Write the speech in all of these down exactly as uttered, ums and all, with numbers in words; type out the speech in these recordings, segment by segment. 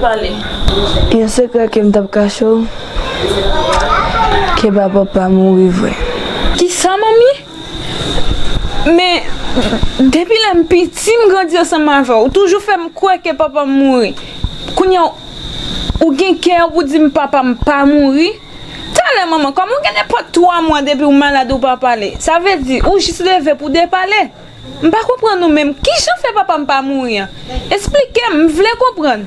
Pale. Yon sekrè ke m t ap kache w, ke papa w pa mouri vre. Kisa, manmi? Men, depi lè m piti, m grandi ansanm avè w. Ou toujou fè m kwè ke papa m mouri. Kounye a, ou gen kè pou di m papa m pa mouri? Talè, manman, kòman w gen nenpòt twa mwa depi w malad ou pa pale? Sa vle di, ou jis leve pou depale? M pa konprann ou menm. Kijan fè papa m pa mouri an? Esplike m, m vle konprann.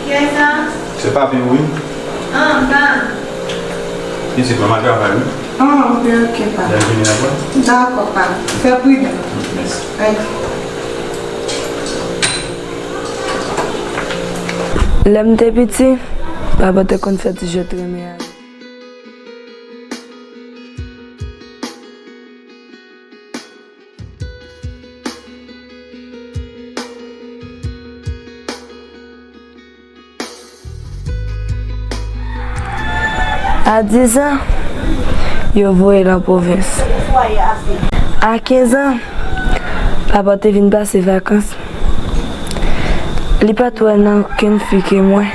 Kiyès sa? Se papi w wi. Ah, pa. Pitit mwen, m al travay wi. Ah, ok, ok, pa. Lè m vini apre. Dakò, pa. Fè pridan. Mèsi. Ay. Lè m te piti, papa te konn fè ti jwèt renmen ale. A dizan, yo voye l an pwovens. A kenzan, papa te vin pase vakans. Li pa t wè nan okenn fi ke mwen.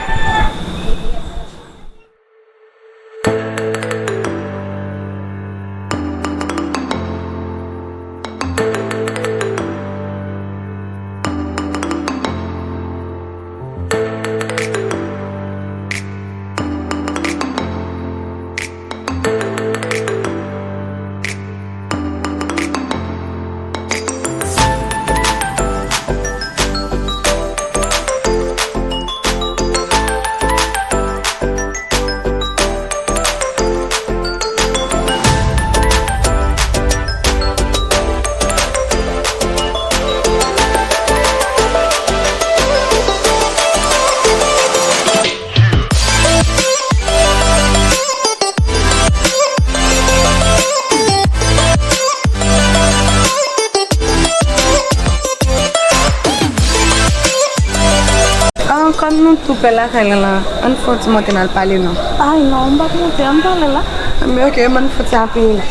Ah, kòm nou tou pè lakay lan la, ann fè yon ti monte n al pale non. Ay non, m p ap monte, ann pale la. Men ok, ann fè yon ti apeye la.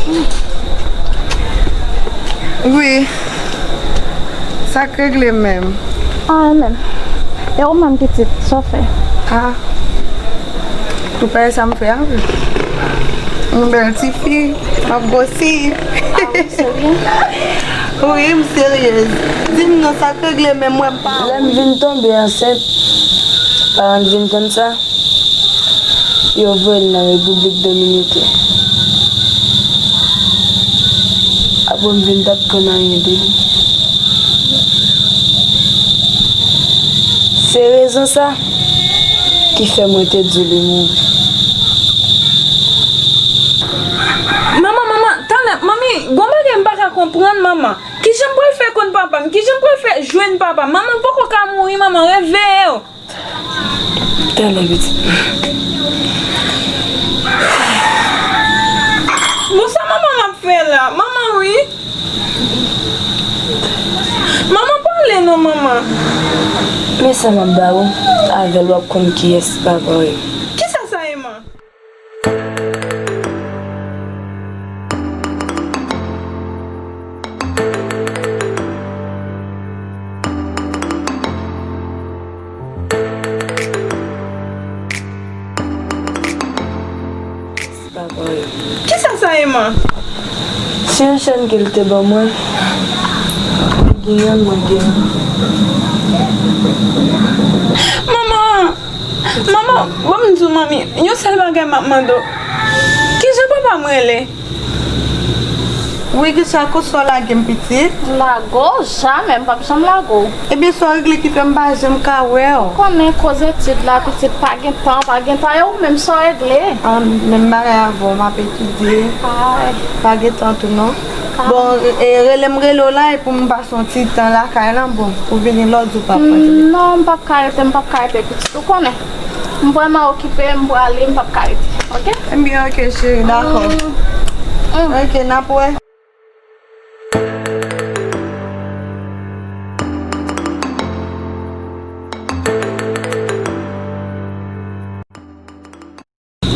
Wi. Sa k regle menm? Anyen menm. E ou menm pitit, sa w fè? Ah. Ou pa wè sa m fè a wi. Yon bèl tifi, m ap gwosi. Ah, ou serye? Wi, m seryez. Di m non, sa k regle menm, mwen m pa. Lè m vin tonbe ansent, paran m vin konn sa, yo voye l nan Repiblik Dominiken. Apre m vin pa t konn anyen de li. Se rezon sa ki fè mwen te di w li mouri. Manman, manman, talè, manmi, gon bagay m pa ka konprann, manman. Kijan m pral fè konn papa m? Kijan m pral fè jwenn papa m? Manman, m poko ka mouri, manman, reveye w. Talè, pitit. Bon, sa manman m ap fè la? Manman, wi. Manman, pale non, manman. Men sa m ap ba ou, avè l w ap konn kiyès papa w ye. Kisa sa ye, man? Kisa sa ye, man? Se yon chèn ke l te ban mwen. Li gen yonn, mwen gen yonn. Manman! Manman, ban m di w, manmi, yon sèl bagay m ap mande w. Kijan papa m rele? Wi, Guicha, kote w lage m, pitit? M lage w? Jamè, m p ap janm lage w. Ebyen, sa w regle ki fè m pa janm ka wè w? Ou konnen koz etid la, pitit, pa gen tan, pa gen tan, e ou menm, sa w regle? Ah, menm bagay avè w, m ap etidye. Ay. Pa gen tan tou, non. Ah. Bon, e, rele m, rele w la, epi m pase yon ti tan lakay lan, bon, ou vini lòt jou, papa. Mm, non, m p ap ka rete, m p ap ka rete, pitit, ou konnen. M vrèman okipe, m prale, m p ap ka rete, oke? Ebyen, oke, cheri, dakò. Mm, mm. Oke, n ap wè.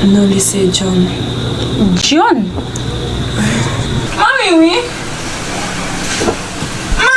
Non li se John. John? Manmi, wi. Ma,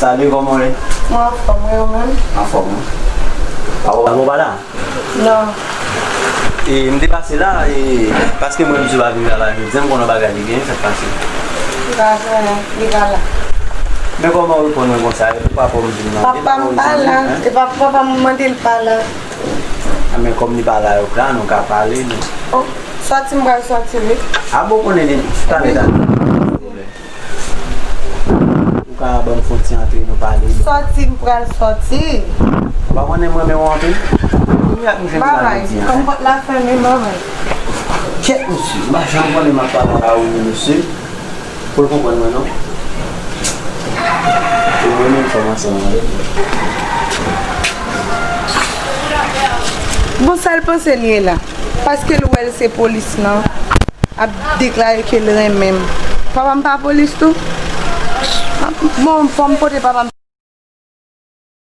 Salut, kòman w ye? Mwen anfòm, wi, ou menm? Anfòm, wi. Papa w pa la? Non. E m te pase la, e paske mwen, misye pa vin travay jodi a, m konnen yon bagay li genyen, sa k pase? Li pa fè anyen, li pa la. Men kòman w reponn mwen konsa? E pou papa w m vin mande, papa m pa la. E pa pou papa m mande, l pa la. A, men kòm li pa la, yo ka, nou ka pale, nou. Oh, sòti m pral sòti, wi. A bon, konnen li, talè, talè. Ou ka ban m fon ti antre, nou pale, nou. Sòti, m pral sòti. Ou pa konnen m renmen w anpil? Kounye a misye vin la jodi a, kòm pòt la fèmen, babay. Kyèt, misye, m pa janm konnen m ap pale a ou, misye. Pou l konprann mwen, non. Pou mwen menm, fò m ansanm avè l. Bon, sa l panse l ye la? Paske l wè l se polis lan ap deklare ke l renmen m. Papa m pa polis tou? Bon, fò m pote papa m.